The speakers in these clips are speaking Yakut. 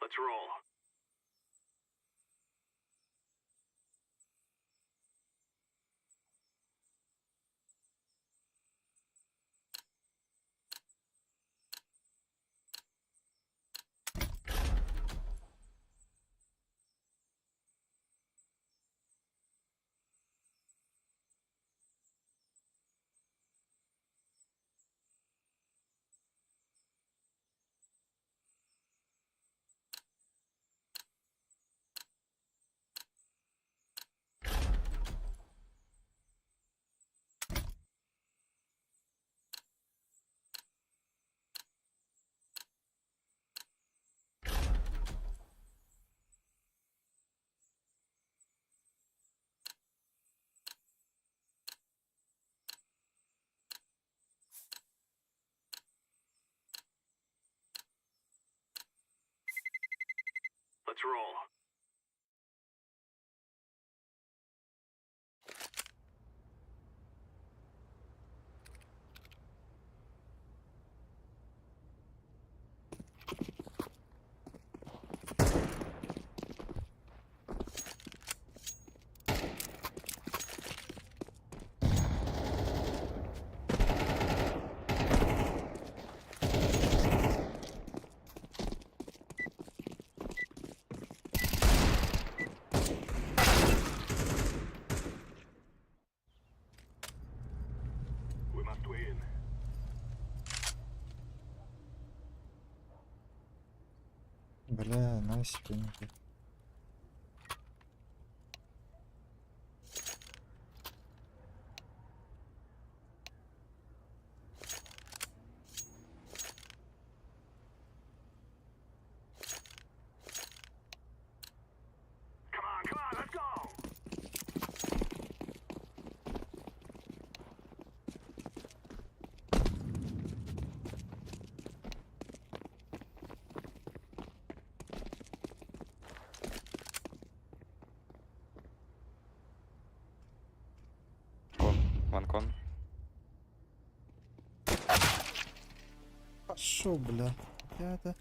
Let's roll. Let's roll. We must win. Бля, nice пинг. Come on, come on, let's go! Con. One con. А шо, бля? Я это...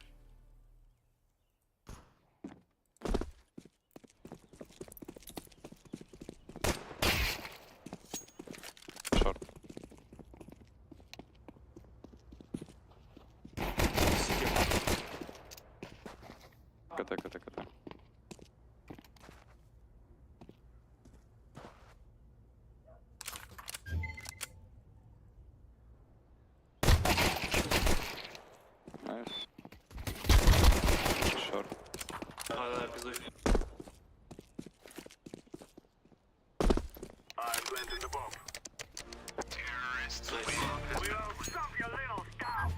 Short. КТ, КТ, КТ. Nice. Short. Да, да, пиздуй. I'm planting the bomb. Nice. We will stop your little scout!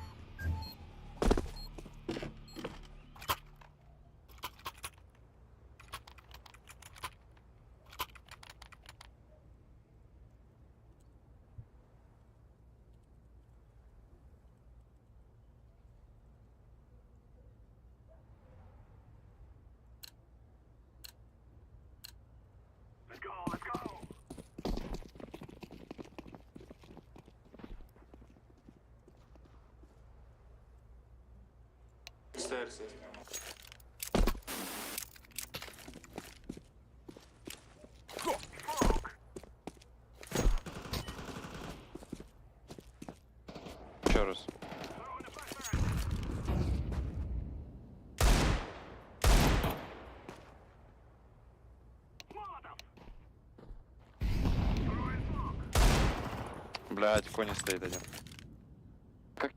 Let's go, let's go! Stairs есть. Еще раз. Блять, в коне стоит один. Как?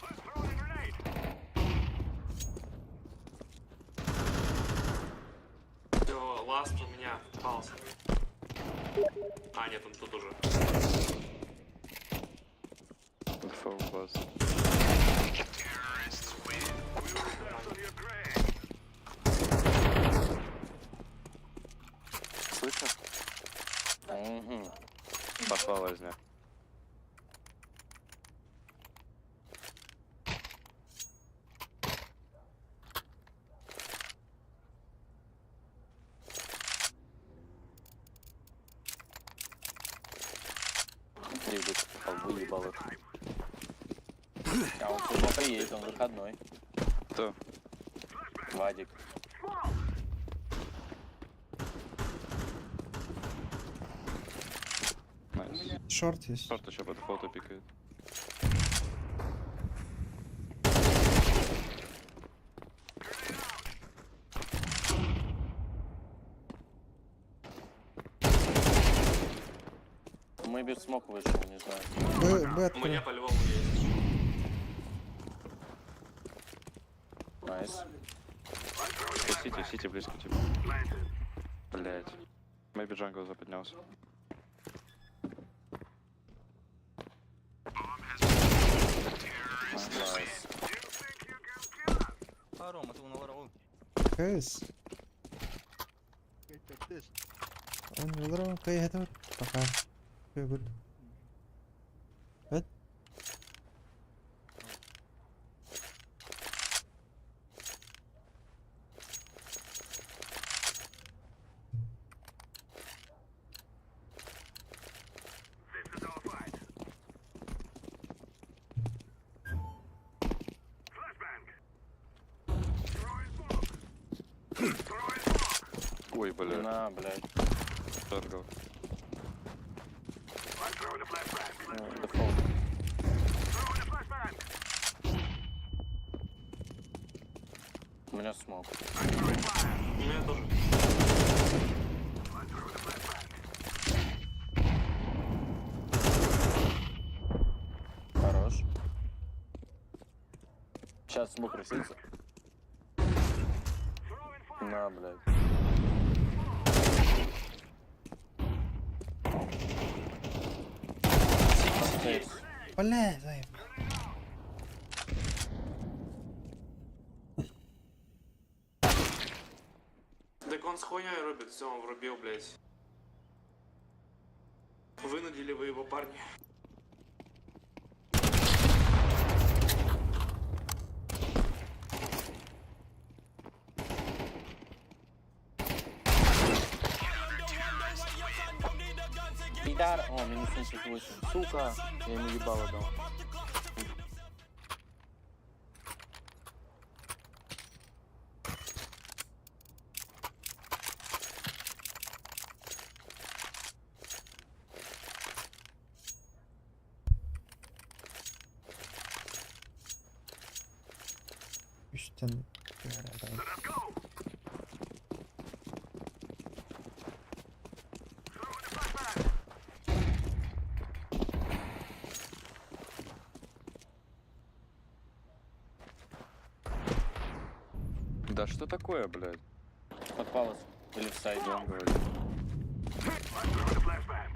Let's throw a grenade! Все, last у меня попался. А, нет, он тут уже. Инфа у вас. We will dance on your grave! Слышно? Угу. Пошла возня. Ребят, выебал их. А он сегодня приедет, он выходной. Кто? Вадик. Nice. Short есть. Short еще под фото пикает. Мы без smoke вышел, не знаю. Б, Б У меня открыл. по-любому есть. Nice. CT, CT близко типа. Блять. Maybe jungle заподнялся. Nice. You think you can kill us? А, Рома, ты уналар Кыз. Он кый это пока. Good. Good. This is our fight. Flashbang. Throwing smoke. Throwing smoke. Ой, бля, На, блядь. Jungle. I'm throwing a flashbang. Ну, Дефолт. Throwing a flashbang. У меня smoke. I'm throwing fire. У меня тоже. I'm throwing a flashbang. Хорош. Сейчас smoke рассеется. Throwing fire. На, блядь. Есть. Бля, заеб. Так он с хуйней рубит, все, он врубил, блядь. Вынудили вы его, парни. Пидар! О, минус 78. Сука! Я ему ебало дал. Үстен. Let's go. Throwing a flashbang. Да что такое, блядь? Под палос. Или в сайде. Он говорит. I'm throwing a flashbang.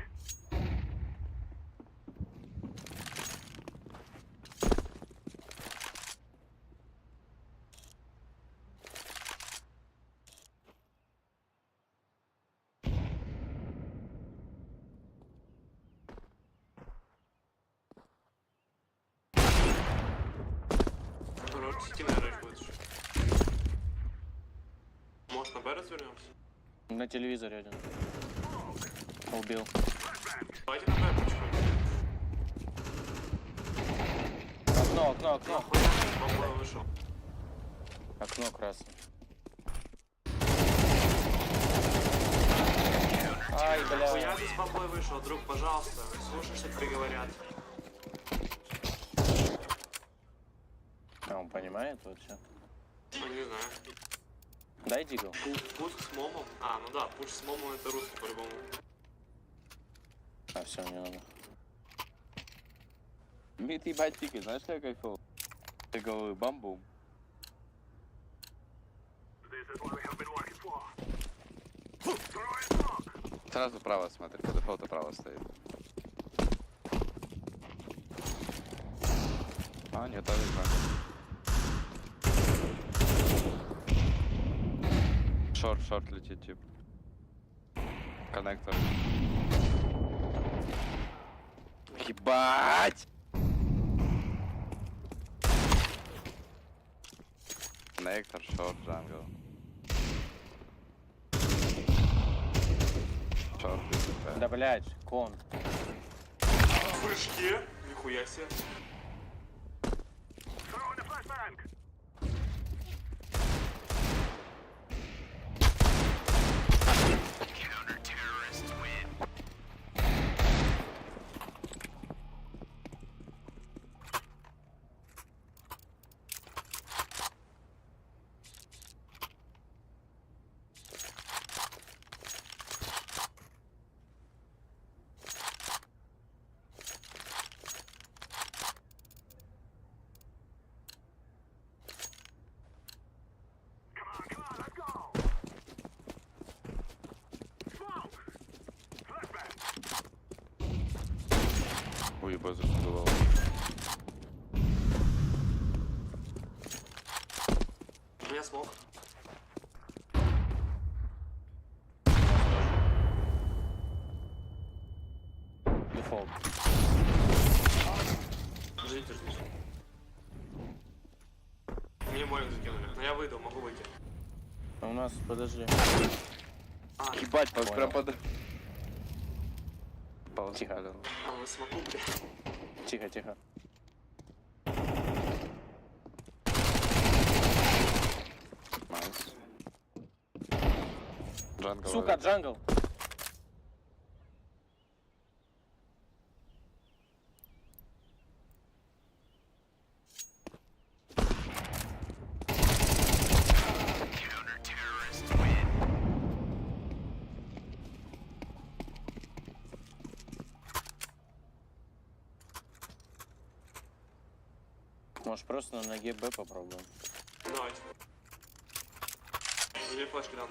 Хорош, сети, наверное, будет еще. Может, на Б развернемся? На телевизоре один. Убил. Давайте на Б потихоньку. Окно, окно, окно. Нахуя, бомба вышел. Окно красное. Ай, бля. Хуя ты с бомбой вышел, друг, пожалуйста. Слушай, что тебе говорят. А он понимает вообще? Ну, не знаю. Дай deagle. Пуск с момом? А, ну да, push с момом это русский по-любому. А, все, не надо. Mid ебать тикай, знаешь, как я кайфовал? Ты головы бам-бум. This is what we have been working for. Throwing smoke. Сразу право смотри, по дефолту право стоит. А, нет, а видно. Short, short летит, тип. Коннектор. Ебать! Connector, short, jungle. Short, летит, Да, блядь, con. В прыжке? Нихуя себе. Throwing a flashbang. Come on, come on, let's go. Smoke. Flashbang. Ой, ебать, зашуговал. Smoke. Дефолт. Ждите, ждите. Мне молик закинули. Но я выйду, могу выйти. А у нас, подожди. А, Ебать, Понял. прям под... Пауза. Тихо. а, на смоку, бля. Тихо, тихо. Nice. Jungle. Сука, jungle! Может, просто на ноге Б попробуем? Давайте. Или флешки дам.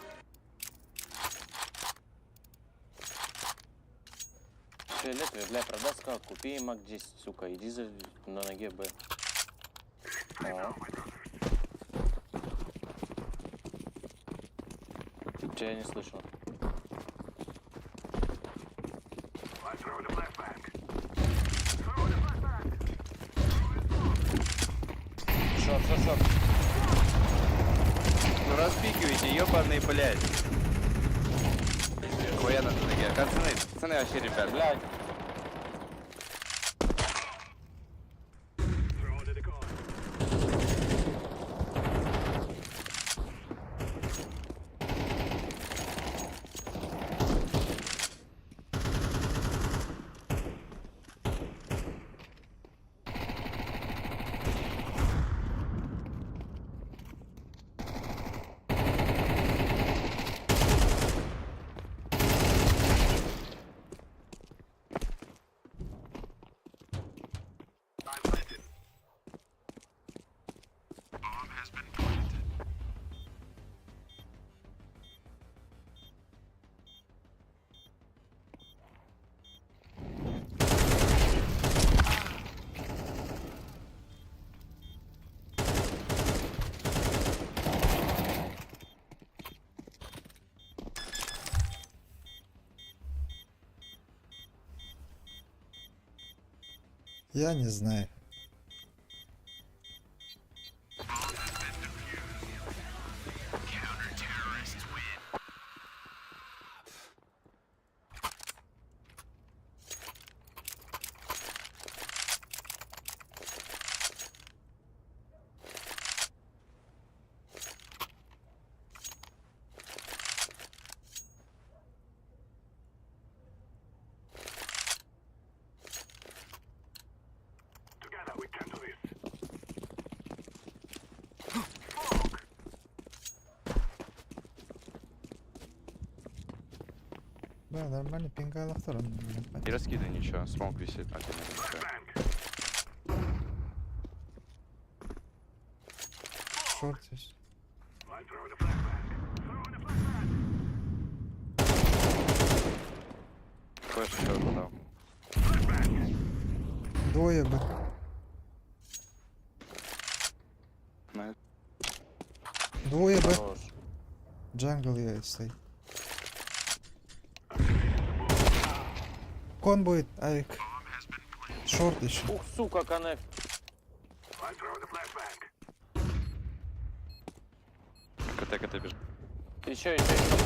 Фиолетовый, бля, продай сказал, купи Мак 10, сука, иди за... на ноге Б. О. Тебя не слышал. I throw the flashbang. Throw the flashbang. Short, short, short. Ну распикивайте, ебаные, блядь. Хуя на ноге. Пацаны, пацаны вообще, ребят. Блядь, Throw the decoy. I'm planted. Bomb has been planted. Я не знаю. Together we can do this. Smoke. Да, нормально, пингалахтар он. Не раскидывай ничего, smoke висит. А, ты не ничего. Bang. Short здесь. I throw the flashbang. Throw the flashbang. Flash еще подал. Двое бы. Nice. Двое бы. хорош. Jungle я стоит. Con будет, авик. Short еще. Ух, сука, connect. I throw the flashbang. КТ, КТ бежит. Еще, еще, еще.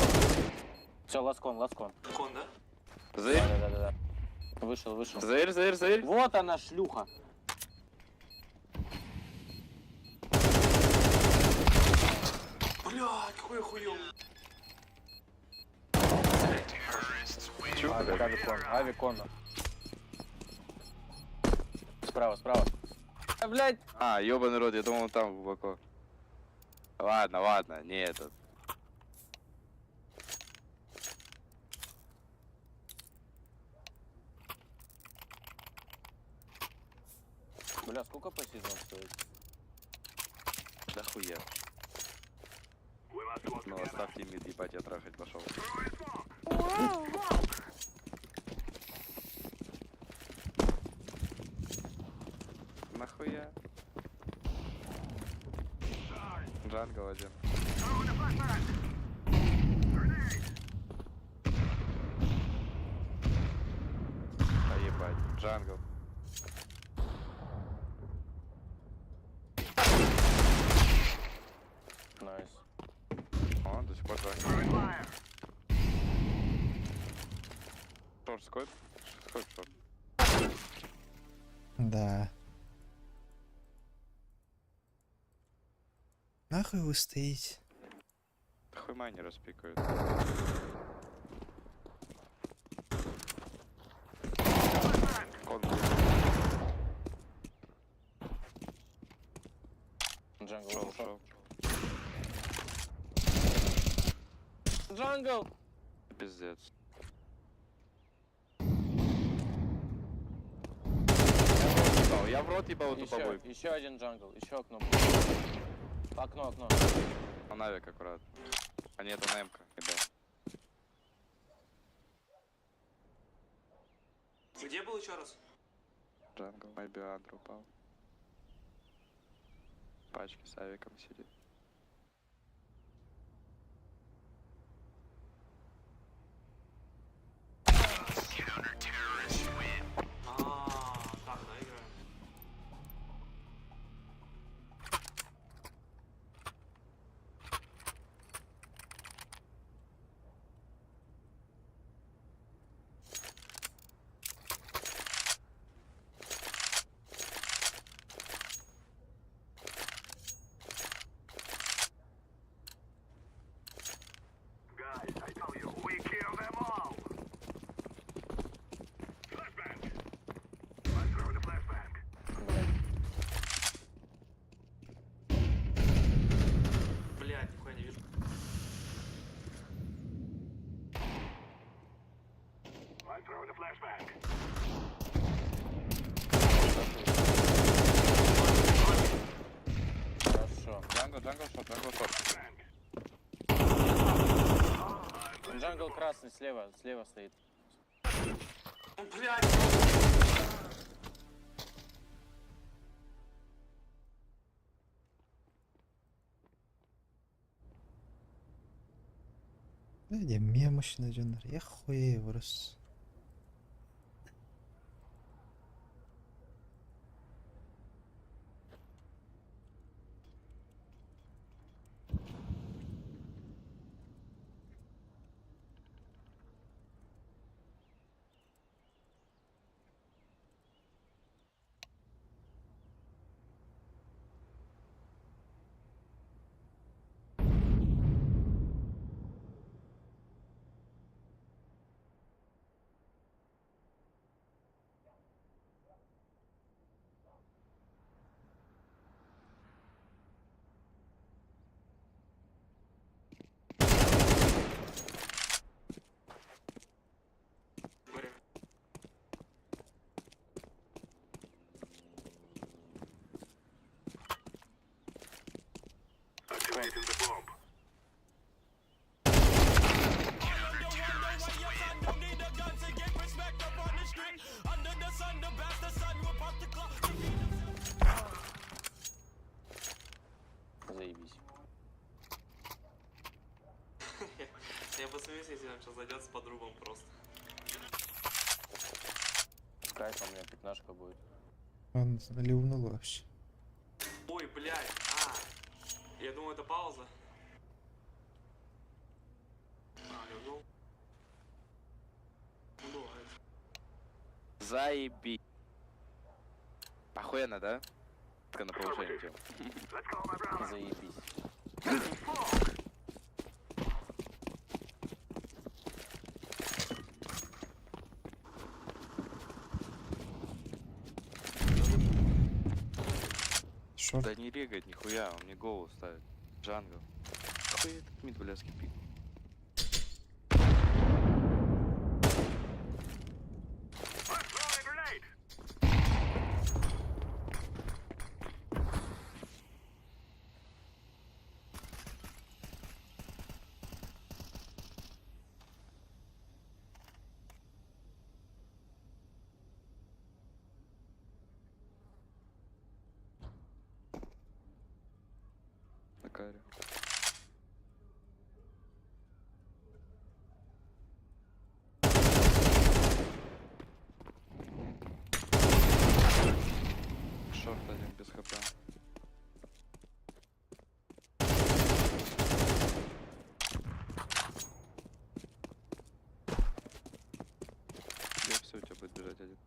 Все, last con, last con. Con, да? Заир, Да, да, да, да. Вышел, вышел. Заир, Заир, Заир. Вот она, шлюха. Бля, какой я хуёвый. Чё, Авик, блядь? авик con, авик con. Справа, справа. А, блядь. А, ебаный рот, я думал, он там глубоко. Ладно, ладно, не этот. Бля, сколько по сезон стоит? Да хуя. We must work Ну, together. оставьте mid, ебать, я трахать пошел. Throw it smoke. Smoke. Нахуя? Jungle один. Throwing a flashbang. Grenade. А ебать. Jungle. Nice. Он до сих пор jungle. Throwing fire. Short сходит? Сходит short. Да. Нахуй вы стоите? Да хуй мани распикают. Кон. Jungle Шел, ушел. шел. Jungle! Пиздец. Ебал, Я в рот ебал эту Еще, побойку. еще один jungle, еще окно. Окно, окно. Он авик аккурат. А нет, он М-ка. Ебал. Где был еще раз? Jungle, maybe under упал. Пачки с авиком сидит. А, так, да, играем. Guys, I tell you, we kill them all. Flashbang. I'm throwing a flashbang. Блядь. Блядь, нихуя не вижу. I'm throwing a flashbang. Хорошо. Jungle, jungle, short, jungle, short. Bang. Jungle красный слева, слева стоит. Ну, блядь! Блядь, я мемощный дьоннор. Я хуею просто. Говори. Activating the bomb. Заебись. Я посмеюсь, если он сейчас зайдет с подрубом просто. С кайфом у меня пятнашка будет. Он ливнул вообще. Ой, блядь, а. Я думаю, это пауза. А, ливнул. Ну, бывает. Заеби. Охуенно, да? Только на повышение тем. Let's go, my brother. Заебись. Short. Да не регает нихуя, он мне голову ставит. Jungle. Хуй этот mid, блядский пик. I'm throwing a grenade. АК. Карри. Шорт один без хп. Я все, у тебя будет бежать один.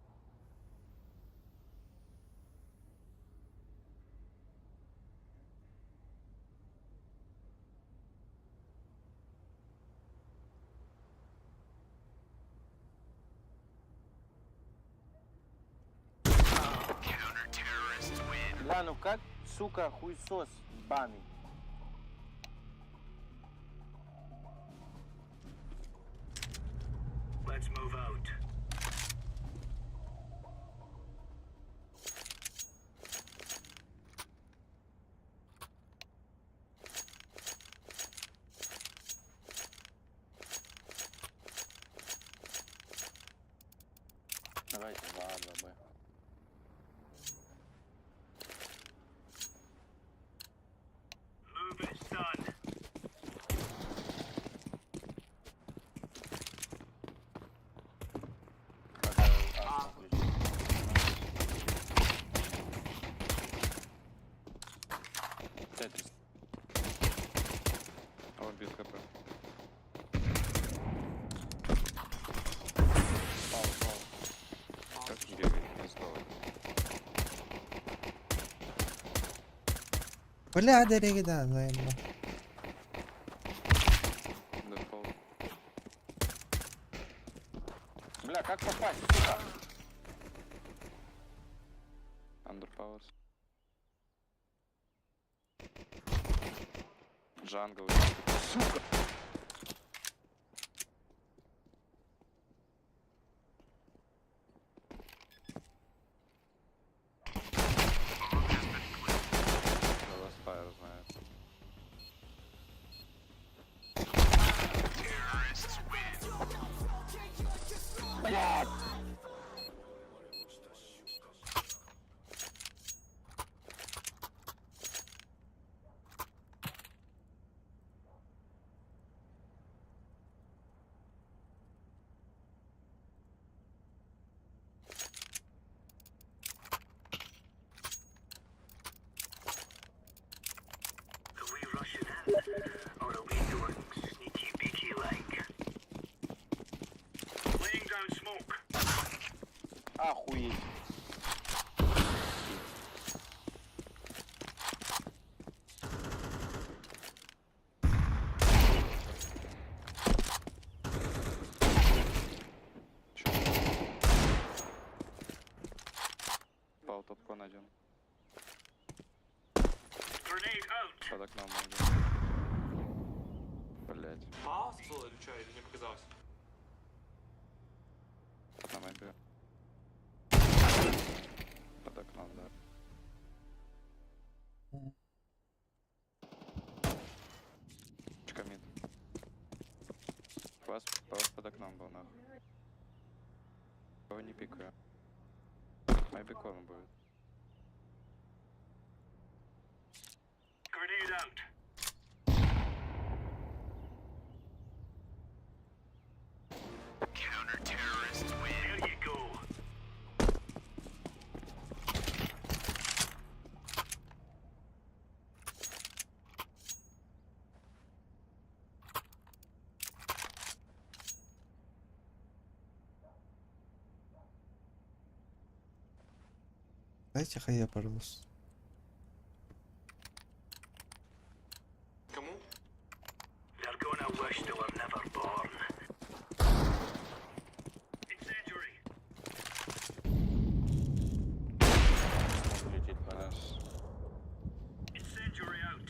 Бля, ну как, сука, хуйсос ебаный. Let's move out. Давайте 2 А, 2 Б. Move it, son. А, включи. Тетрис. А он без хп. Пау, пау. Как он бегает? Не стало. Бля, дороги, да, взаимно. Дефолт. Бля, как попасть, сука? Underpowers. Джангл. Сука! Last Fire знает. Блядь! Are we rushing in, or are we doing sneaky beaky like? Laying down smoke. Охуеть. Чё? Пал топкон один. Grenade out. Под окном один. Блять. Паус был или что, или мне показалось? На мапе. Под окном, да. Чкамит. Вас, вас под окном был, нахуй. Кого не пикаю. Майбекон будет. Grenade out. Counter-terrorists win. There you go. Дайте хая, пожалуйста. Кому? They're gonna wish they were never born. Incendiary. Летит, надо. Наш. Incendiary out.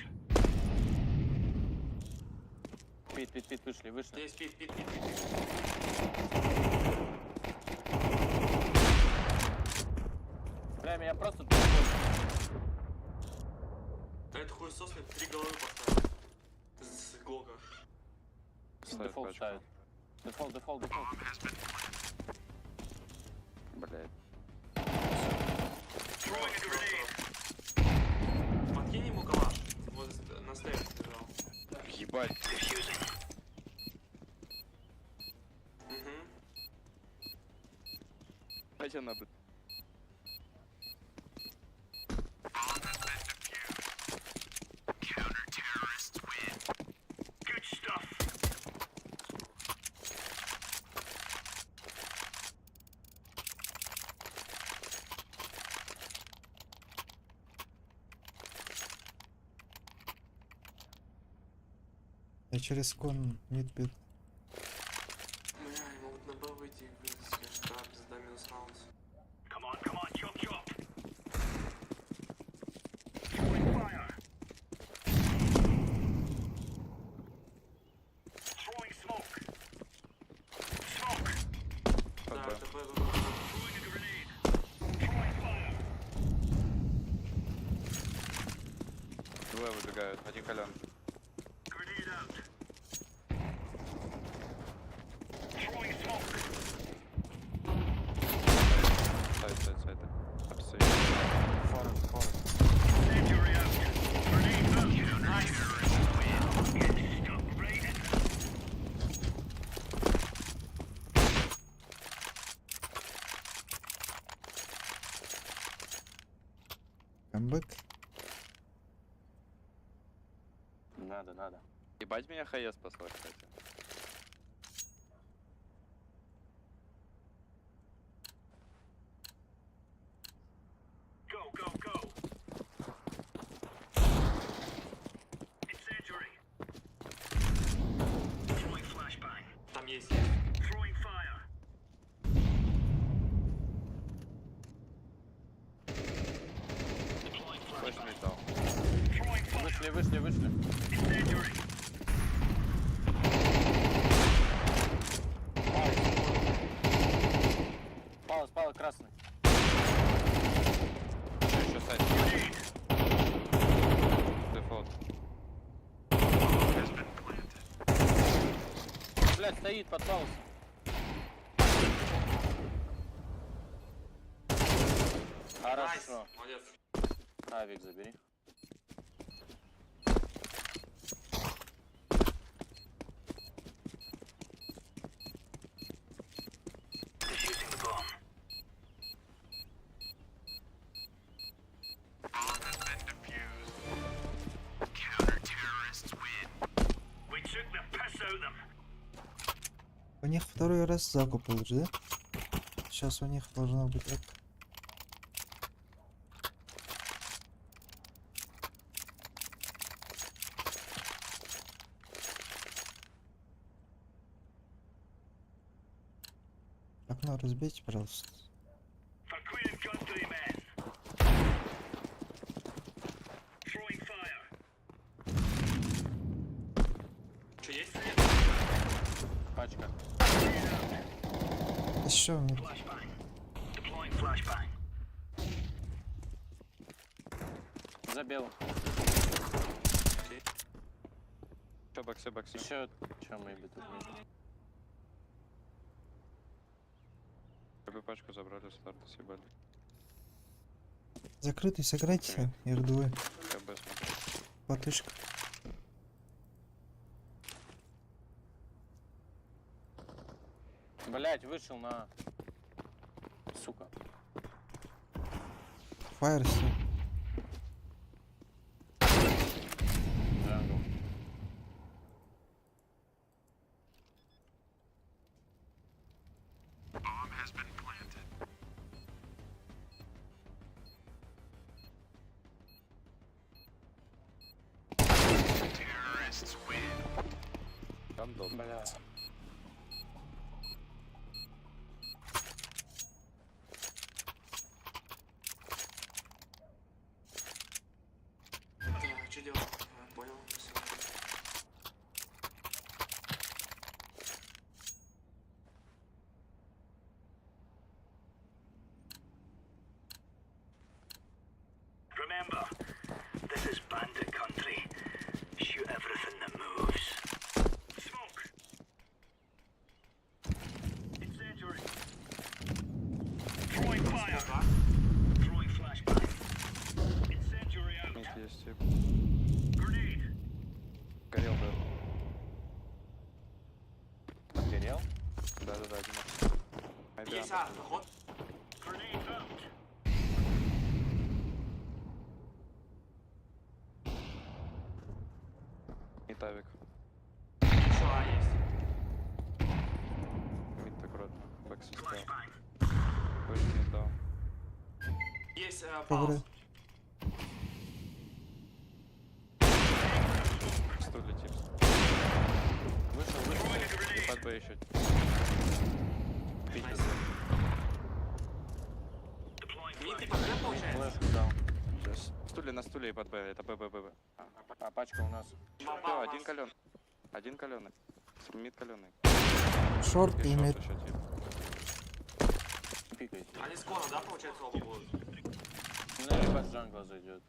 Пит, пит, пит, вышли, вышли. Здесь пит, пит, пит, пит, пит. Бля, меня просто тупо. Да это хуесос мне три головы поставил. С глока. Ставит Дефолт пачку. ставит. Дефолт, дефолт, дефолт. Блять. Throwing a grenade. Подкинь ему калаш. Вот на стейк. Ебать. Угу. Ебать она, блядь. Good stuff. Я через кон мид бил. Бля, они могут на Б выйти, блядь, конечно, да, пизда, минус раунд. Come on, come on, chop chop. Throwing fire. Throwing smoke. Smoke. Да, Под Б. это Б, Б, Б, Б. Throwing a grenade. Throwing fire. Двое выбегают. Один колян. Grenade out. Throwing smoke. Сайт, сайт, сайт. Апсы. Форест, форест. Incendiary out. Grenade out. Nice. Get stuck right in. Камбэк. Надо, надо. Ебать меня хае спасла, кстати. Go, go, go. Incendiary. Throwing flashbang. Там есть, есть. Throwing fire. Deploying Флэш flashbang. металл. Throwing fire. Вышли, вышли, вышли. Incendiary. Палас, палас, красный. Еще, еще сайт. Дефолт. Блядь, стоит под паласом. Nice, Хорошо. молодец. Авик забери. Defusing the bomb. We took the piss out of them. У них второй раз закуп уже, да? Сейчас у них должно быть это. Окно разбейте, пожалуйста. For Queen and country, men. Throwing fire. Что, есть? Нет? Пачка. Еще мне Flashbang. Deploying flashbang. За белым. Еще боксы, боксы. Еще чем мы тут между? Бы пачку забрали, старта съебали. закрытый сыграйте, R2, КБ смотри. потышка. Блять, вышел на... Сука. Фаер все. Jungle. Гандон. Бля. Так, что делать? А, Понял, все. Remember, this is bandit country. Shoot everything that moves. Smoke. Есть А, проход. Grenade out. И тавик. Еще А есть. Мид аккуратно. Бэкс успел. Больше не дал. Есть Ковры. паус. Стуле типс. Вышел, вышел. И под Б еще. Nice. Mid и под Б получается? Флешку дал. Сейчас. Стуле на стуле и под Б. Это Б, Б, Б, Б. А. А пачка у нас. Бомба Всё, у один нас. кален. Один каленый. Mid каленый. Short И и short mid. еще тип. Пикайте. Они с кона, да, получается, оба будут? Ну, либо с джангла зайдет.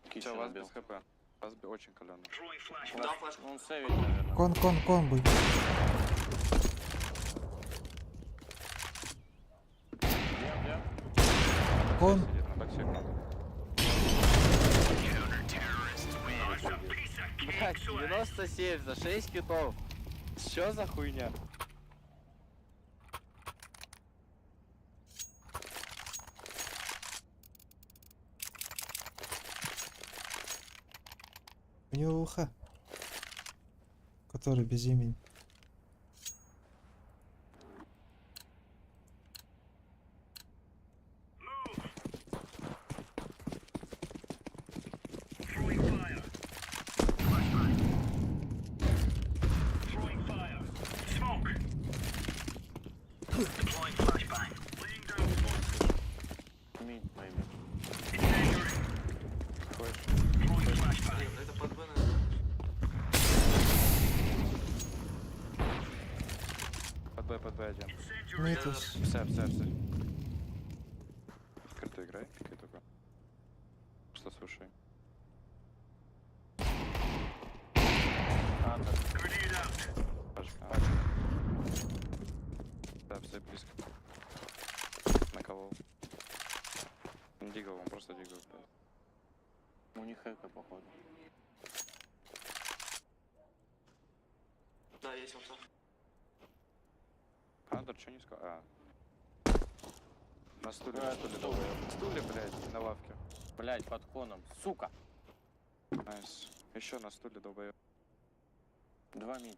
Все, Kitchen вас убил. без хп. Вас очень каленый. Да, флешку. Он сейвит, наверное. Con, con, con будет. Где, где? Con. Сидит на боксе кон. Блядь, 97 за 6 китов. Что за хуйня? У него УХ. Который без имени. Throwing fire. Flashbang. Throwing fire. Smoke. Deploying flashbang. Laying down smoke. Mid, maybe. Incendiary. Throwing flashbang. Блин, это под Б, наверное. Под Б, под Б один. Incendiary. Mid is. Все, все, все. Открытую играй, пикай только. Что слушай. Under. Grenade out. Пачка. Пачка. Да, все близко. Наколол. Он Deagle, он просто deagle. блядь. У них eco, походу. Да, есть он сам. Under, что не сказал? А. На стуле, А, на стуле, стул. долбоёб. На стуле, блядь, на лавке. Блядь, под коном. Сука! Nice. Еще на стуле, долбоёб. Два mid.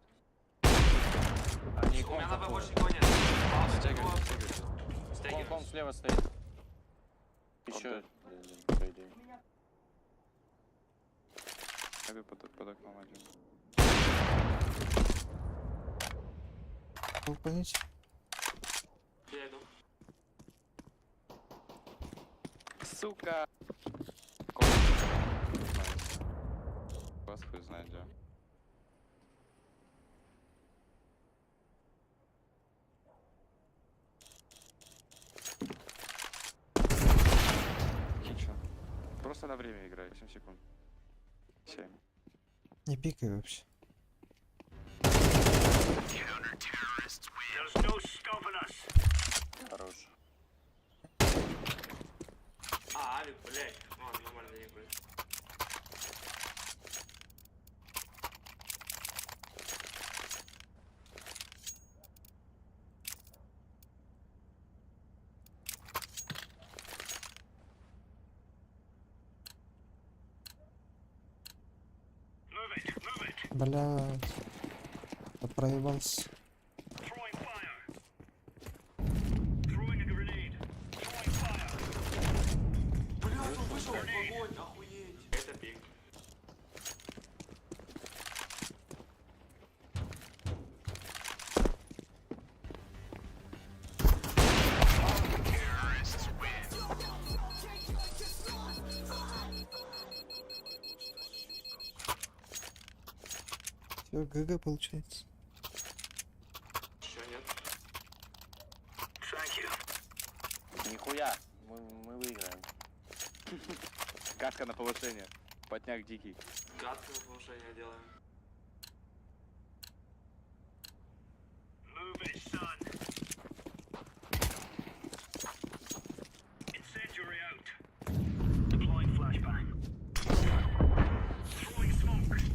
Они У меня con на Б больше заходят. никого нет. Паус, Стягивай, никого. стягивай. Con, Стягиваюсь. con слева стоит. Еще, Кон по идее. Maybe под окном один. Выполнить. Я иду. Сука! Con. Nice. Вас хуй знает где. Kitchen. Просто на время играй, 7 секунд. 7. Не пикай вообще. There's no stopping us. Хорош. А, авик, блядь. Ладно, нормально, не блядь. Move it. Move it. Блядь. Я проебался. Throwing fire. Throwing a grenade. Throwing fire. Блядь, он вышел в огонь, охуеть. Это пик. Все, GG получается. Еще нет. Thank you. Нихуя! Мы выиграем. Катка на повышение. Потняк дикий. Гадкое повышение делаем. Move it, son. Incendiary out. Deploying flashbang. Throwing smoke.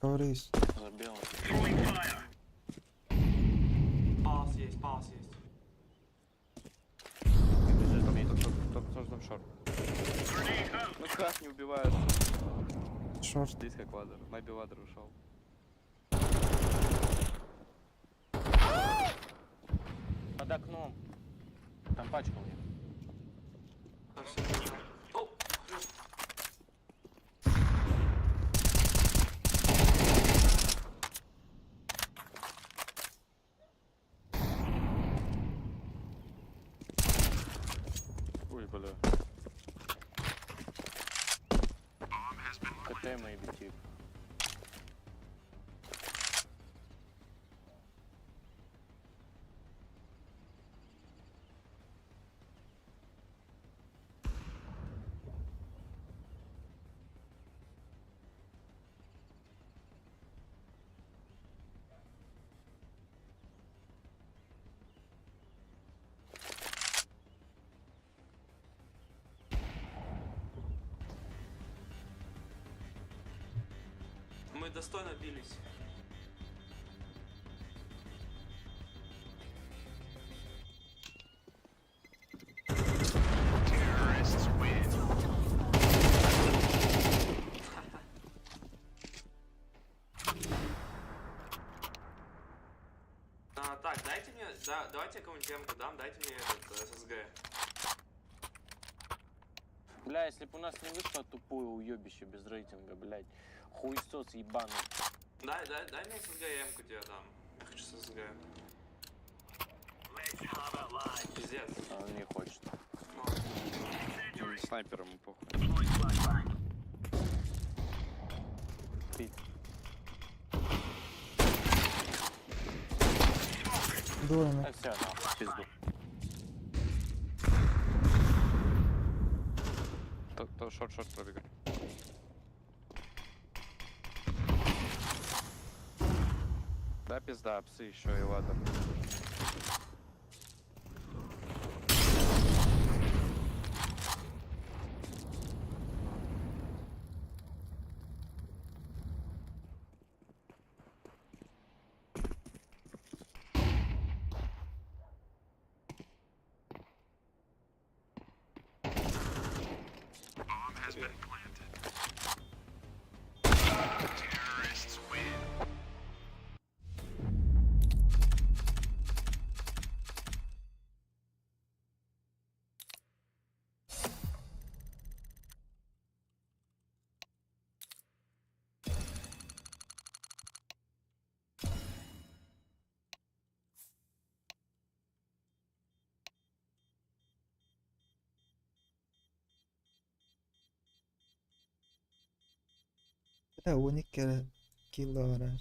Коврись. За белым. Throwing fire. Палас есть, палас есть. Бежит мид. Топ, тоже там short. Grenade out. Ну как не убиваешь? Short. Близко к ladder. Maybe ladder ушел. Под окном. Там пачка у них. Там всё. О, Ой, бля. КТ maybe тип. Мы достойно бились. А, так, дайте мне, да, давайте я кому-нибудь эмку дам, дайте мне этот ССГ. Бля, если бы у нас не вышло тупое уебище без рейтинга, блядь. Хуесос ебаный. Дай, дай, дай мне ССГ, я эмку тебе дам. Я хочу ССГ. Let's have a lads. Пиздец. А он не хочет. Ну, Снайпер ему похуй. Deploying flashbang. Ты Двое. А все, нахуй, в пизду. То, то short, short пробегает. Да, пизда, псы еще и ladder. Бля, 12 эрэ кило барар.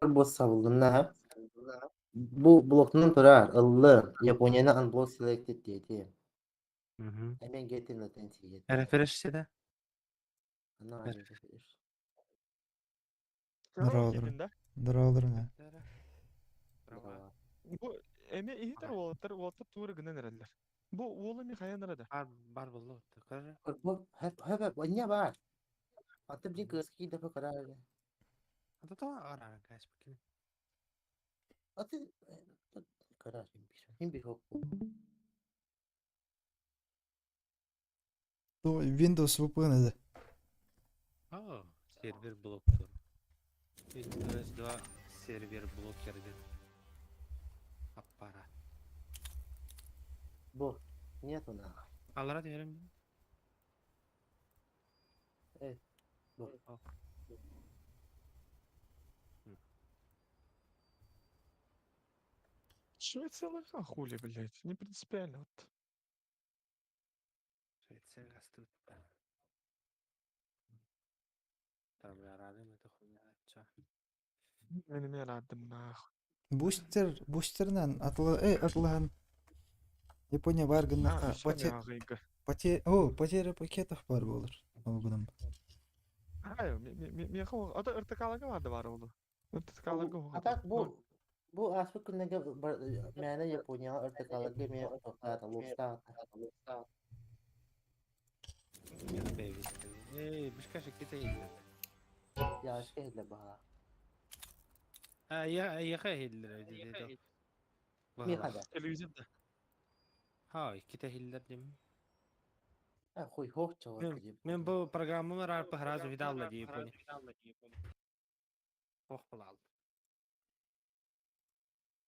Бу сабылынна. Бу блокунан турар, ыллы. Японияны unblock selected диэти. Эмен getting latency. Refresh да? Она refresh. Здорово, Здорово, да. Бу эми иһитер уолаттар уолаттар тугу гынан эрэллэр. Бу уола ми хайан да. Бар бар булду. Көрө. Бу хэп хэп не бар. Аты блин кыски да покарали. Ата то ара кайс бакин. Аты карар хим бир. Хим бир То Windows VPN да. О, сервер блоктор. Windows 2 сервер блокерден. Аппарат. Бу нету нахуй. Алара diyorum. Evet. Bu. Швеция лоха хули, блядь. Не принципиально. Вот. Швеция гастут. Там я радым это хуйня. Ча. Мен мен радым нахуй. Бустер, бустернан атла, эй, атлахан. Япония бар гыннаха. Поте, поте, о, потеря пакетов бар болор. Ол гынан. Ай, мен хо, ата ыртыкаларга бар да бар oldu. Ыртыкаларга А так бу бу аспы күннеге мәне Япония ыртыкаларга мен токтата луста. Эй, бишкашек кете Я шкеhle баа. А я я хиллер. Ми хада. Телевизорда. Ха, ките хиллер дим. А хуй хох чого. Мен бу программаны рарпы хразу видалла ди Япония. Ох булал.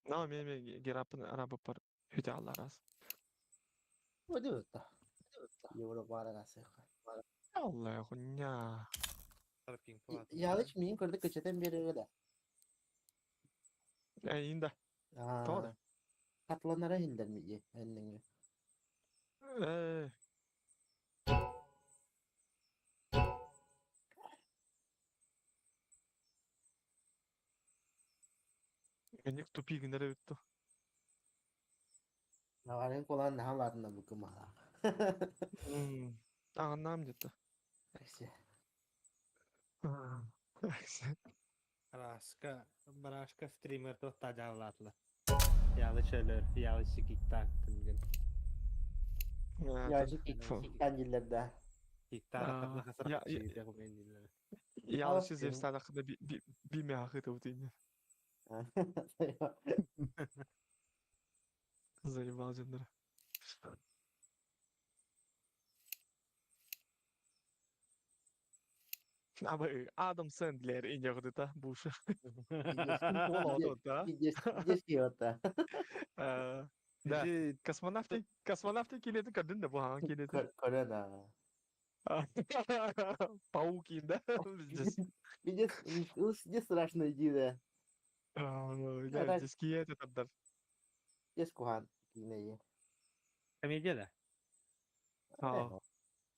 На, мен мен герапын арабы бар. Хүтә алла раз. Өдө та. Европа арасы. Алла хуйня. Ялыч мин көрдүк көчөтөн бери да. Э, инда. То. Хатыланара иһиллэр миги энниҥҥэ. Э, Ник тупи гынар эбит ту. Наҕарын кулаан наһаа улаатынна бу кымаалаах. Аҕыннаам дьэтэ. Барашка, барашка стример туохта дьааллаатылар. Ялы чөлөр, ялы киктаан түнген. Ялы киктаан дииллэр да. Киктаан Ялы зевстаанахына бимяхы тыбытыйны. Заебал дьоннор. Абы Адам Сэндлер иньоҕдыта буша. Да? Да. Космонавты космонавты килети көрдүн да бу хаан килети. Көрөн аа. Пауки, да? Пиздец, не страшно иди, да. Да, диские это тардар. Дес кухан киинэйи. Комедия да?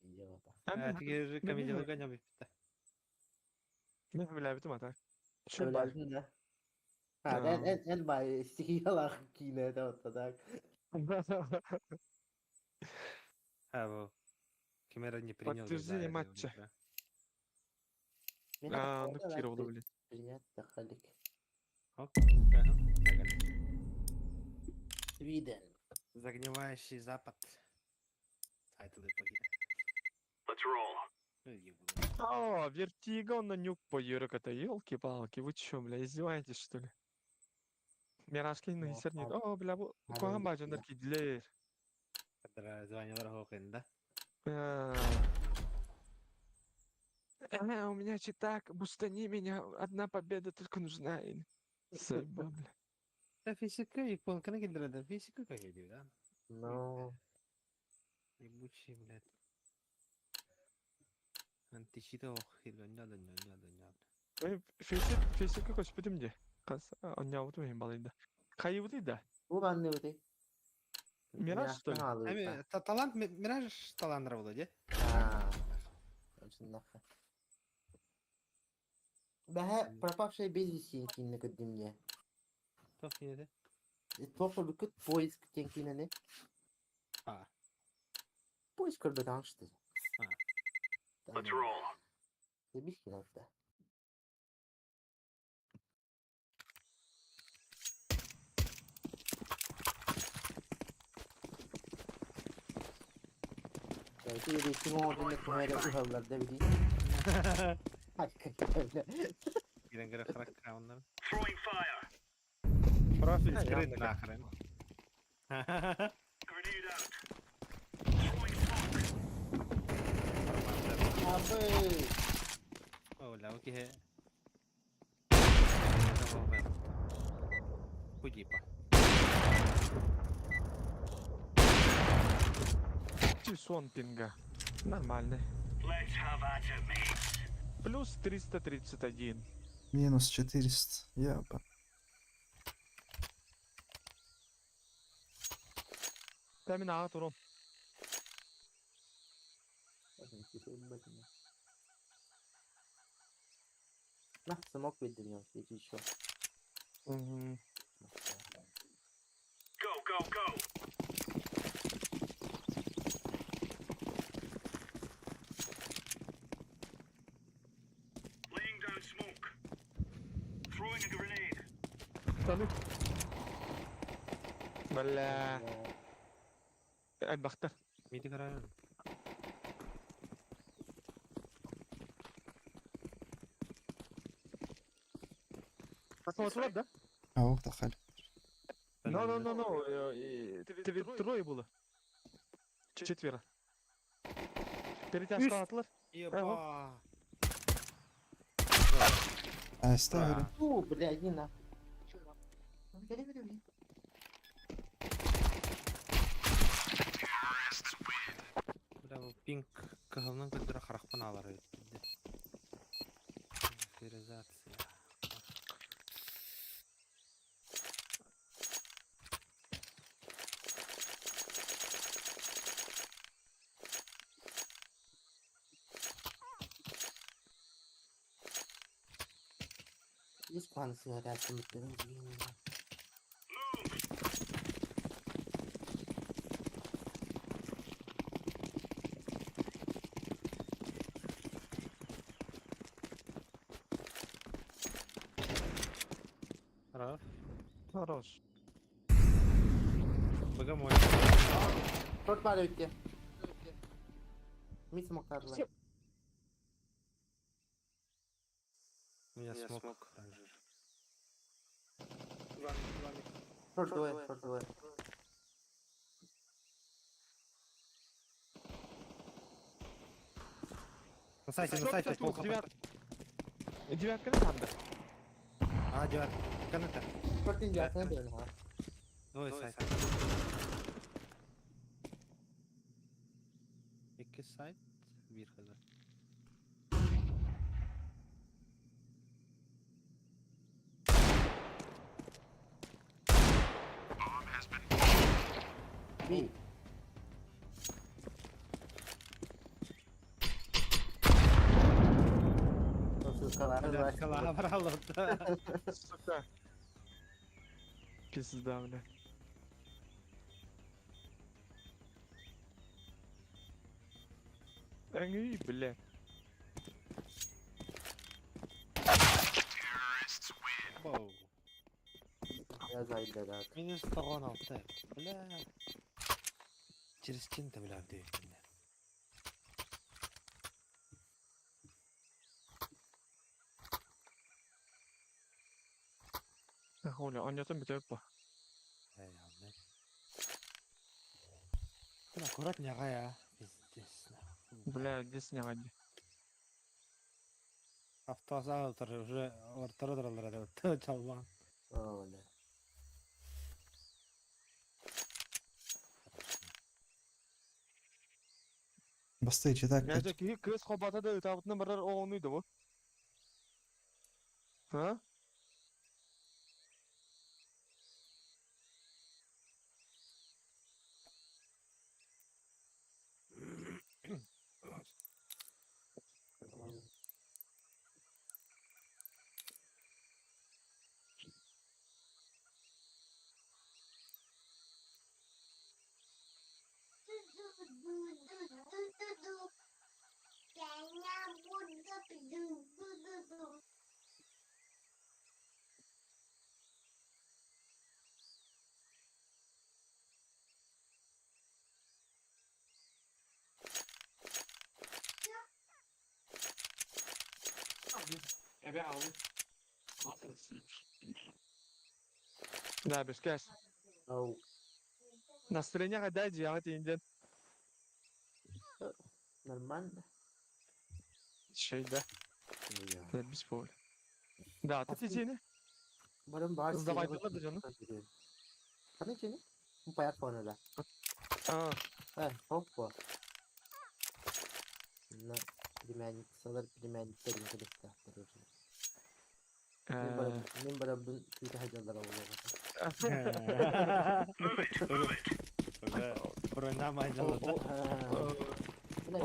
Тиги комедияларга ньобиппитэ. Мен билээбитим ата. Билээбитим да. А, эн эн эн бай стихиялаах киинэ это вот так. А, бу. Ким эрэ не принял. Подтверждение матча. А, ну кировало, блин. Принять тахалик. Оп. Виден. Загнивающий запад. Тайтлы погиб. Let's roll. О, Вертиго на нюк по это елки-палки, вы чё, бля, издеваетесь, что ли? Миражки на сернит. О, бля, бу куһаҕан баажаннар киирдилэр. Звонилар хоқын, да? У меня читак, бустани меня, одна победа только нужна. Заебал, бля. Да, физика, японканы киллэрэн, физика как да? Ну. Ебучий, блядь. Античита ох, донья. Физика көспүтүм де. Қас, онньаабытым иһин балайда. Хайыбытый да? Бу манныбытый? Мираж, что ли? Талант, Мираж талант буолуо дии? Бэһэ пропавшая без вести киинэ көрдүм дии. Туох киинэтэ? Туох көрбүккүт поиск диэн киинэни? А. Поиск көрбөтөҕүҥ что ли? Let's roll. Биир киинэ да. Ким оҥордун да уһаллар да билии. Кирен кыра храк крауннар. Throwing fire. Профиль скрыт нахрен. Grenade out. Throwing smoke. Абы! О, ля, окей. Худипа. Сон пинга. Нормальный. Let's have at it, mates. Плюс 331. Минус 400. Яба. Терминатор. На, смог выдернем, если еще. Угу. Go, go, go. Laying down smoke. Throwing a grenade. Салют. Бля. Элбэхтэр. Миди караан. Посмотрел, да? А ох, тахаль. No, no, no, no. Тебе трое было. Четверо. Перетяжка атлар. Еба. А, ставили. Фу, бля, иди нахуй. Бля, бу пинг кыһылынан көрдөрө харахпын аалар эбит. Эфиризация. Ис куһаҕан сыһыатааччыммыттарын Хорош. Хорош. Богомоль. Шорт бар өтте. Мид смоктарла. У меня смог. также. Шорт двое, шорт двое. На сайте, пол хп. Девятка не надо. А, девятка. Каната. Шорт индиасына берін ха. Двое сайт. Екі сайт, bir хз. Би. Бля, Калабрал. Сука. Пизда, бля. Эй, бля. Боу. Я зайду, да. Минус 116. Бля. Через стену-то, бля, в дверь, бля. Оля, он там битеп ба. Эй, бля. Ты аккуратнее, а. Пиздец, нахуй. Бля, где сняли? Автозавтр уже ортырдыралар чалман. О, бля. Басты, читак. Я же ки кыз хобата да табытны барар оғынуйды бу. Ha? Да, бешкеш. Оу. Настроение кайда жиягы тиинден. Нормально. Şeyde. Я. Biz böyle. Да, ты тиини. Барым бар. Сдавай да canım. Қандай жені? Паяқ қона да. А, Э, хоппа. На племянник, салар племянниктерин келекте уже. Мен барам, мен барам бун күйті хажалар олуға.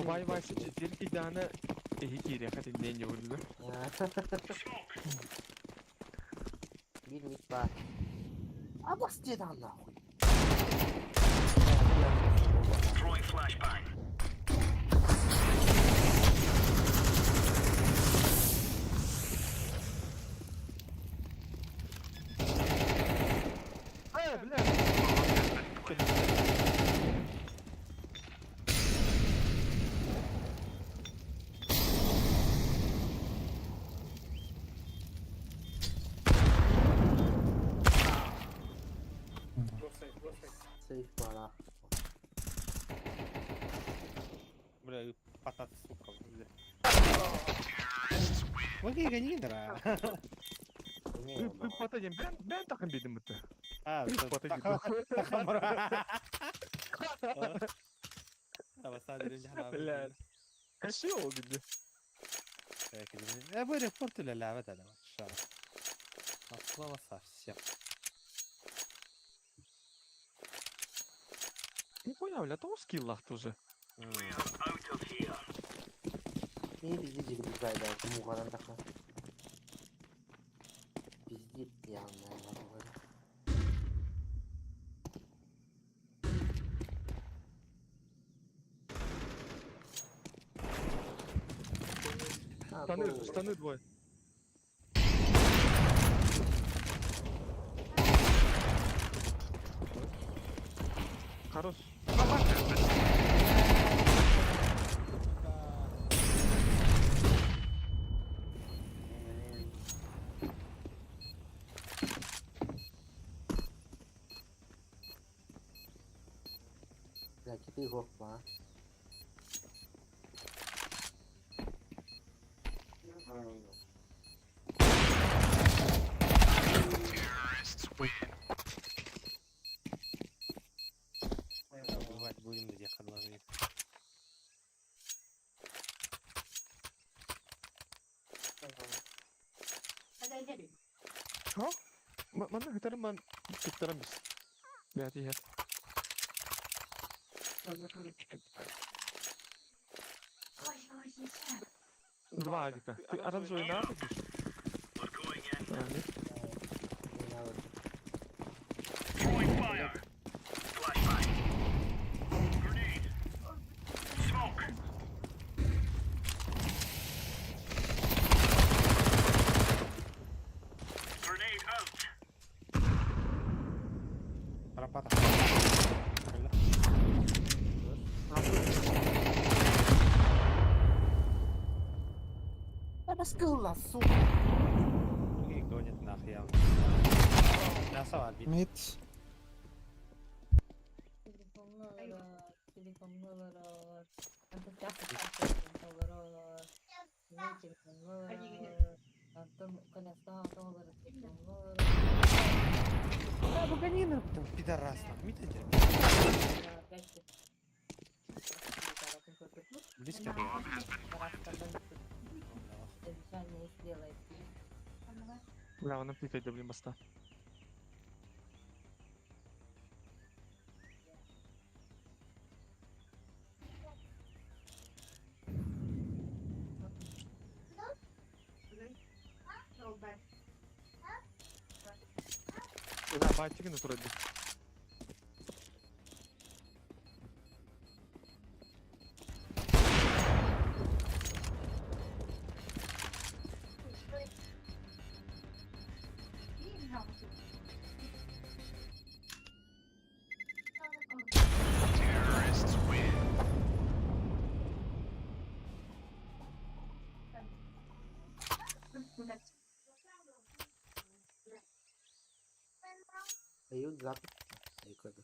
Вай вай четыре дана эхи хотя не не выглядит. Bir mit бар. А бастедан нахуй. Throwing flashbang. Э, бля. Сейф бара. Бля, патат, сука, бля. Логи гони, да. Не, Пата дем, бен бен такын бедим бутты. А, Пата дем. Бля. Каши ол dedi. Я бы репорт или ля, это да, От слова совсем. Не понял, бля, то скиллах тоже. Out of here. Не бизи жигит зайда, муғаран тақа. Явно. Штаны, штаны двое. Хорош. Бля, кипи гопа. Убивать будем, где ложить. Ха? Манна хытарым ман туттарам бис. Бәти хәт. Два авика. Ты оранжевый на будешь? А, нет. Throwing fire. Flashbang. Grenade. Smoke. Grenade out. Рапата. Раскрыла, сука. И гонит нахуй явно. Мясо вар бит. Mid. Да, буганина, пидорас, нахуй. Мид один. Близко было. Бля, он пикает, да, блин, моста. Да, батик на вроде. Дают запад. Айкода.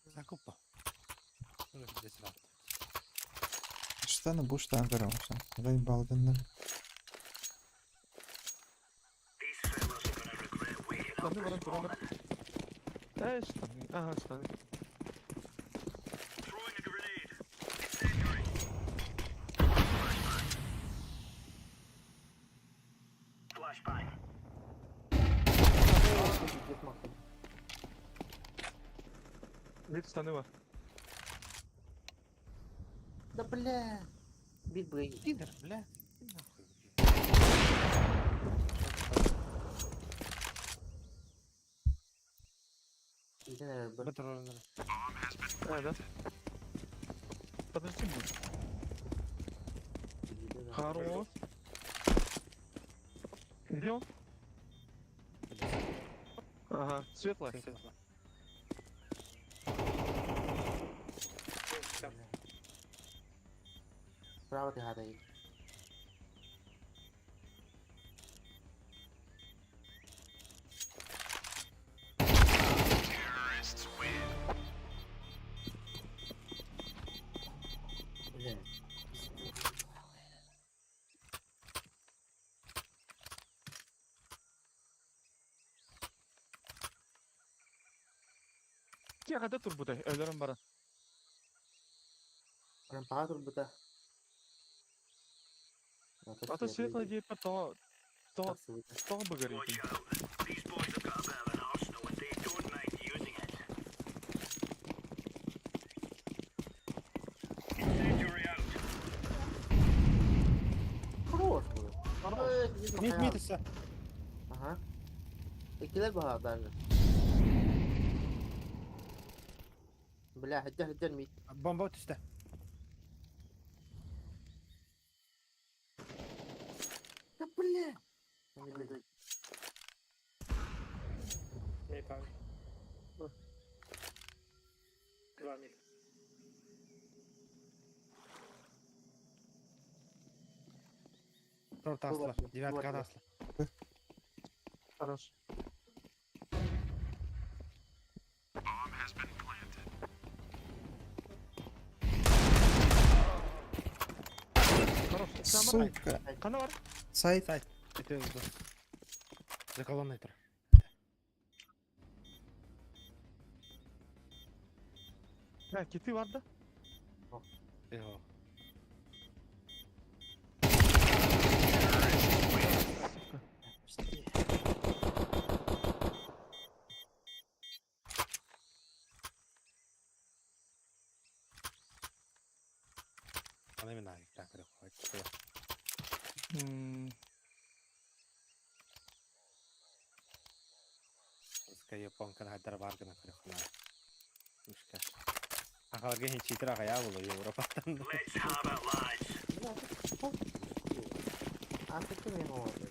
Закупа. Ну, здесь раунд. Штаны бу штан көрөмсүн. Заебал дендер. These fellas are gonna regret waking up Штаны this баран туран. morning. Эй, штаны. Ага, штаны. Throwing a grenade. Incendiary. Flashbang. Вид штаны бар. Да бля. Биг брейн. Пидор, бля. Ты нахуй. Иди, наверное, Б. А, да? Подожди, блин. Хорош. Где он? Ага, светлая. Право ты гадай. Бля. Кия када турбудай, өлөрөн баран. Прям пара турбута. Ата светлая диэппэр тоҕо тоҕо тоҕо быгар Watch итин. out. These boys have got a bit of an arsenal and they don't mind using it. Incendiary out. Хорош был. Мид, мид өссө. Ага. Иккилэр баһа даже. Бля, хаддер хаддер мид. Бомба түстэ. Да бля. Торт астылар. Девятка астылар. Хорош. Хорош. Сука. Ханна баар. Сайт. Сайт. Это за колонной тұр. Бля, киты бар да? Йо. Сука. Аны мен ай, так, так. Ска японка хайдар бар гына көрөхнө. Мушка. Ахаларга хин читер агая болу Европаттан. Let's have it, lads. Африка мен оңады.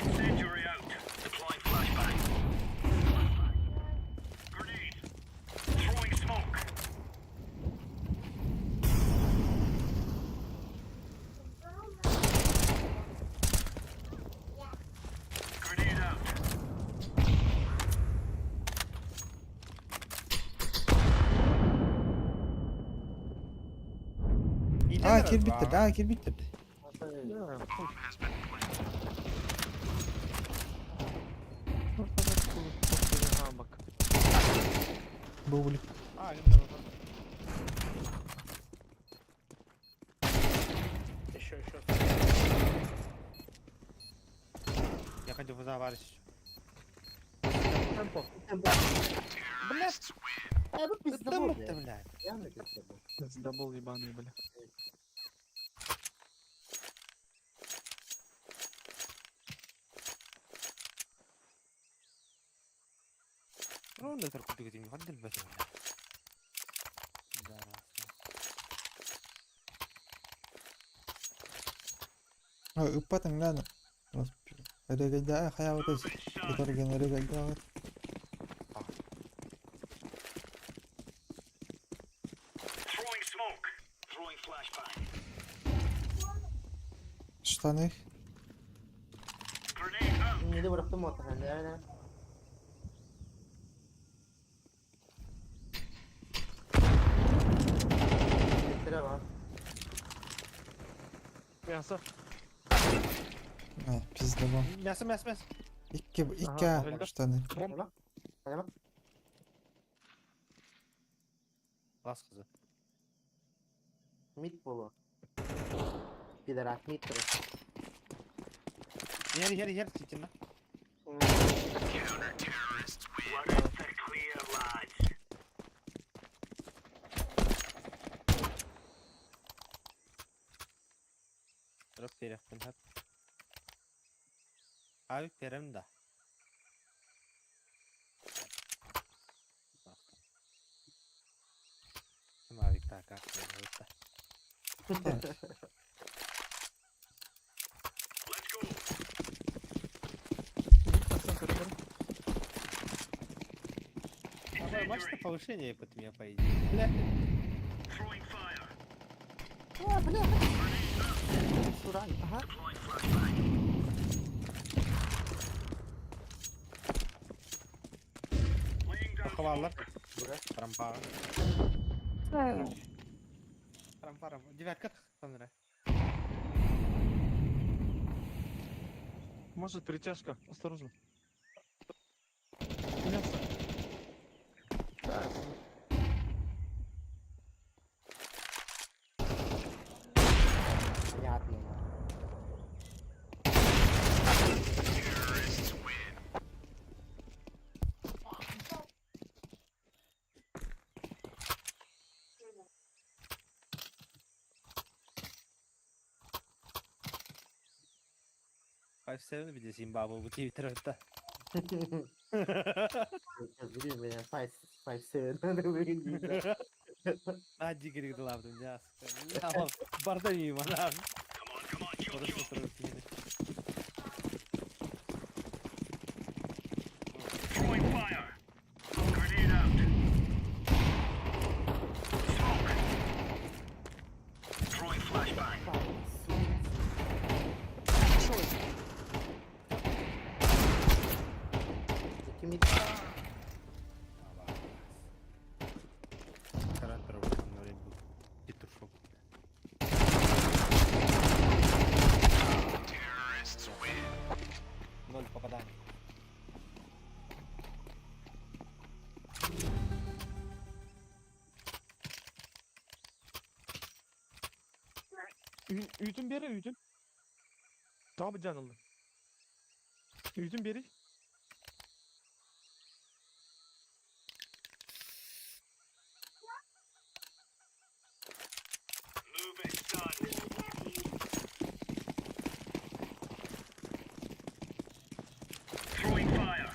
Incendiary out. Deploying flashbang. Grenade. Throwing smoke. Grenade out. А, кирбиттер, а, кирбиттер. Да, хуй. Бак. Бублик. А, мен бар. Еще, еще. Я хочу заварить. Темпо. Блядь, Э, bu пиздобол, это бля. блядь. Явно пиздобол. Пиздобол ебаный, бля. Ровно только ты не ходил бы. Да, А, ыппатын гляну. Регайда, хая вот эти. Которыген регайда. Throwing smoke. Throwing flashbang. Штаны. Grenade out. Не бырахтым отахан, да, да. бар. Мясо. А, пиздобол. Мясо, мясо, мясо. Икки, икки Ага, өлді. штаны. Бомба. Хайма. Лас кызы. Мид болу. Пидорас, мид тұр. Ер, ер, ер, читин. We're in the clear, lads. Дроп берекпин хат. Abi берем да. Ким авик так Так. Let's go. Мощное повышение под меня по идее. Бля. Throwing fire. А, бля. Суран, ага. Deploying flashbang. Laying down Ховаллар. Бура. Рампа. Рампа, рампа. Девятка тахтанра. Может, перетяжка. Осторожно. Мясо. Да, Понятно. 5-7 виде Зимбабwe бу тиэбиттэр эбит да. Билим мен 5 5 7 На дигри дылабдым дьэ Барда мимо нах. Просто киһини. Throwing fire. Grenade out. Smoke. Throwing flashbang. 2 mid. Каран турар петушок. Ноль попаданий. Үүтүн бери үүтүн. Таба жанылды. Үүтүн бери. Move it, son. Throwing fire.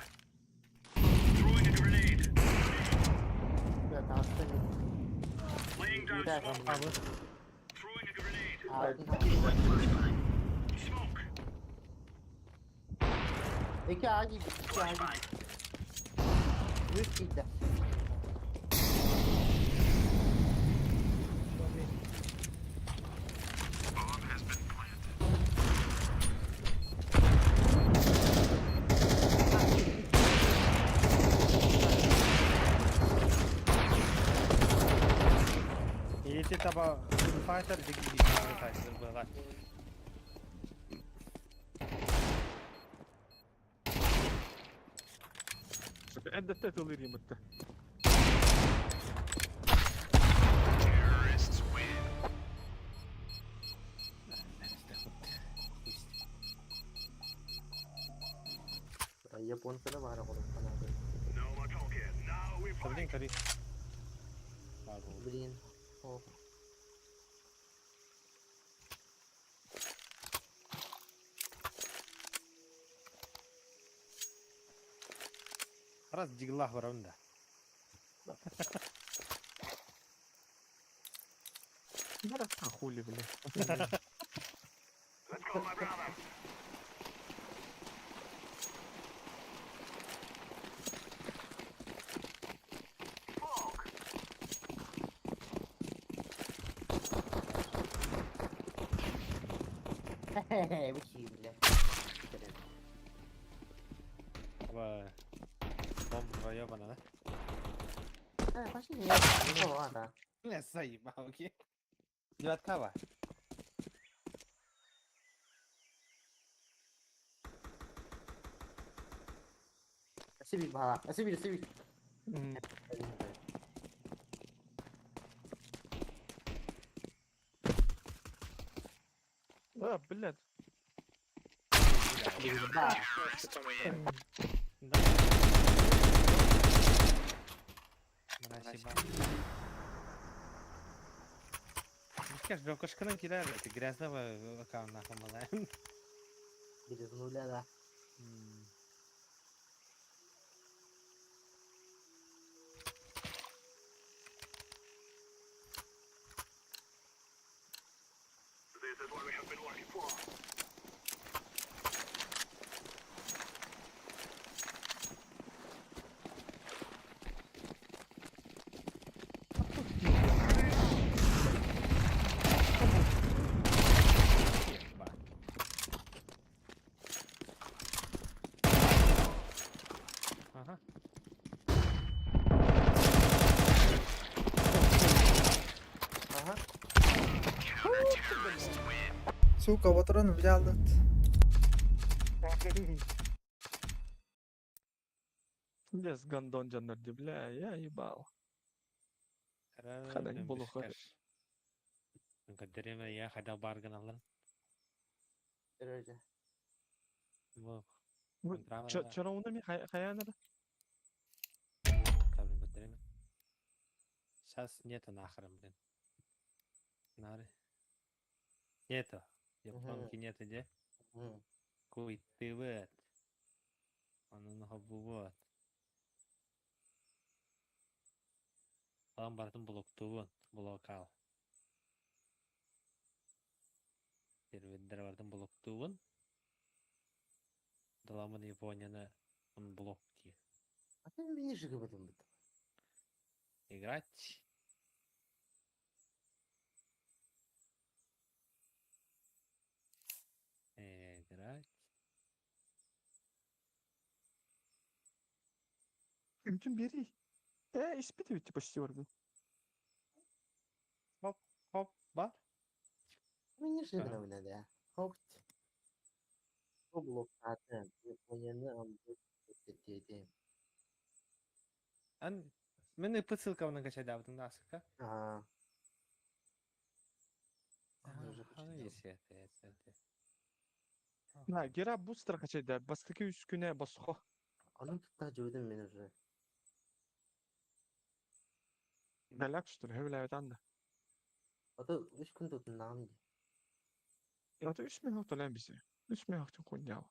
Throwing a grenade. Да, таҕыста mid. Laying down Mid smoke. Абы. Throwing a grenade. A'dan Smoke. 2 A girdi. 2 A girdi. 3 girdi. Эти таба Fighter диги Fighter была. Эддетте тылыр емітті. Terrorists win. Пусть. Японцада баар оҕолор. No more talking. Now we fight. Блин, кори. Блин. О. Раз диглах барам да. А хули, бля. Let's go, my brother. Smoke. Хе-хе, бля. Таба бомба проебана, да? А, пошли, не, ладно. Бля, заебал, окей. Девяткава. Сибирь, бала. Сибирь, Сибирь. А, блядь. Да. Да. Спасибо. Скажешь, белкошканан кидали, это грязного аккаунт нахуй малая. Без нуля, да. This is what we have been working for. Ага. Ага. Сука, патрон взял. Лес гандон жаннар бля, я ебал. Хадан болуха. Көдөрөмө я хада баргын алар. Короче. Бу Чора ми хаянар? Сейчас нету нахрен, блин. Нары. Нету. Японки нету, где? Куйттыбыт. Онон хоббубут. Балан барытын блоктуубун. Блокал. Сервердер барытын блоктуубун. Даламын Японияны он блок диир. А ты мини же говорим бит. Играть. Играть. Үмтүн бери. Испитывайте почти орден. Хоп, хоп, бар. Мини же Ага. гына да. Хоп. Бу блокады. Японияны анды дедим. Ан мен ссылка качайдаабытын да асыка. Ага. Аны уже качайдаабыт. На, гера бустер качайда. Бастыки үскүнэ босхо. Аны тутта жудым мен уже. Галяк, что ли, хөвләбет анда. Ата 3 күн тутуннагым ди. Это 3 минут төлән бисе. 3 минут хуйня.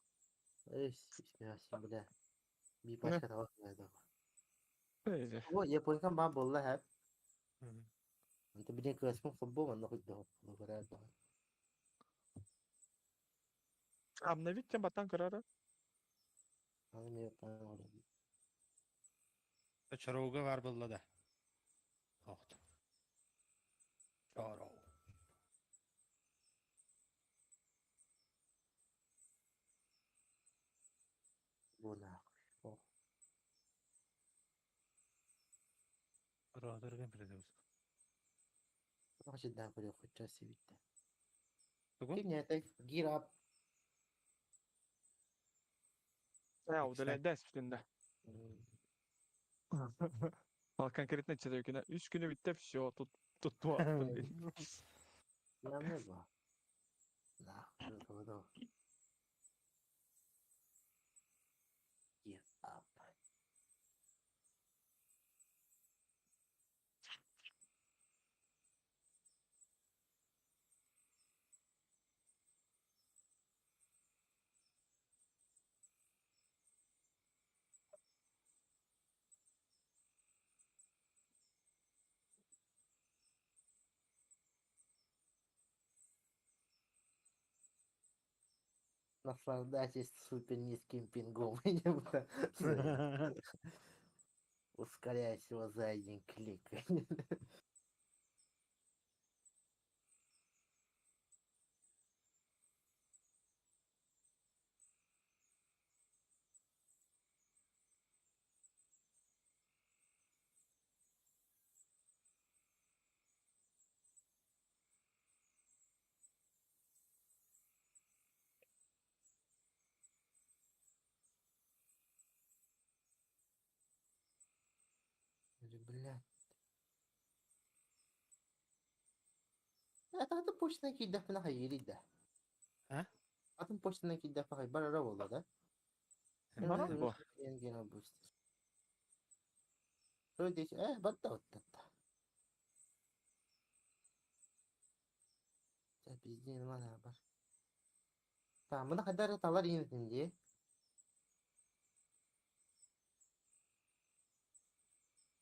Эй, смеясың, бля. Bir başka tabak nerede? Эйзе. О, Японкан ба болла хәп. انت بدين كلاسمون футбол, анда хоть да говорят. Обновить тем батан карара. Аны мен япон Чорууга бар булла да. Охт. Чоруу. Бу нахуй. О, Родерген предус. Значит, да, говорю, хоть час и видно. Тугу? Ты мне это гирап. Я удаляй испитинде. Ал конкретно человек 3 күнү битте, все, тут тут туа. Нам не ба. Нахуй, это Gear up. Наслаждайтесь супер низким пингом. Ускоряй всего за один клик. Бля. Атын почтаны кийдэхпинэ хайыырый да. А? Атын почтаны кийдэхпинэ хай барара буолла да? Барар бу. Барда оттатта. Биздин мана бар. Та, мына хайдары талар инетин дии.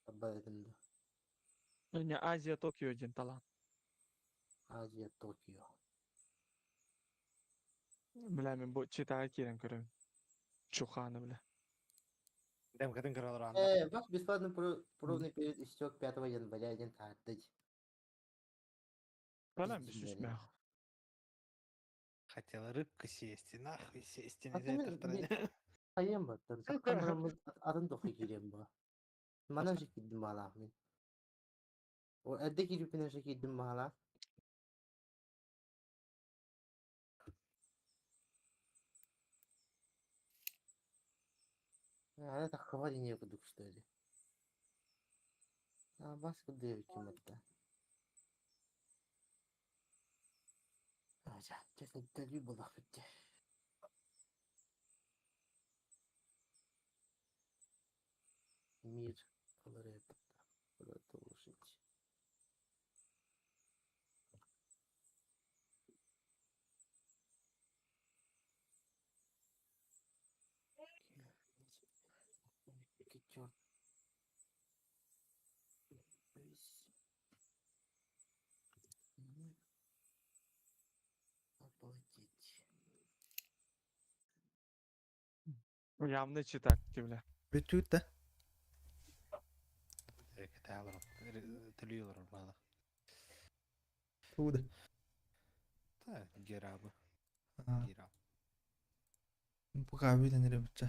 Табба этим да. Не, Азия, Токио один талант. Азия, Токио. Бля, мен бу читага кирен көрөм. Чуханы, бля. Дэм катын көрөлөр анда. Ваш бесплатный пробный период истек 5 января, день тардыть. Балам бис үс мях. Хотела рыбку съесть, и нахуй сесть А нельзя ты это в стране. Хайым ба, атын тохи кирем ба. Манан же киддим бала мен. О, әдде кириппинен же киддим бала. А, это хвали не кудук, что ли? А, бас куды ким-то. А, жа, честно, интервью было хоть. Мир это продолжить. Заплатить. Явно читак, бля. Бүтүүт да. Кэтээлер, төлүөлөр баала. Тууда. Та герабы, Аа, гераб. Бу кабилен эрэ бүтчэ.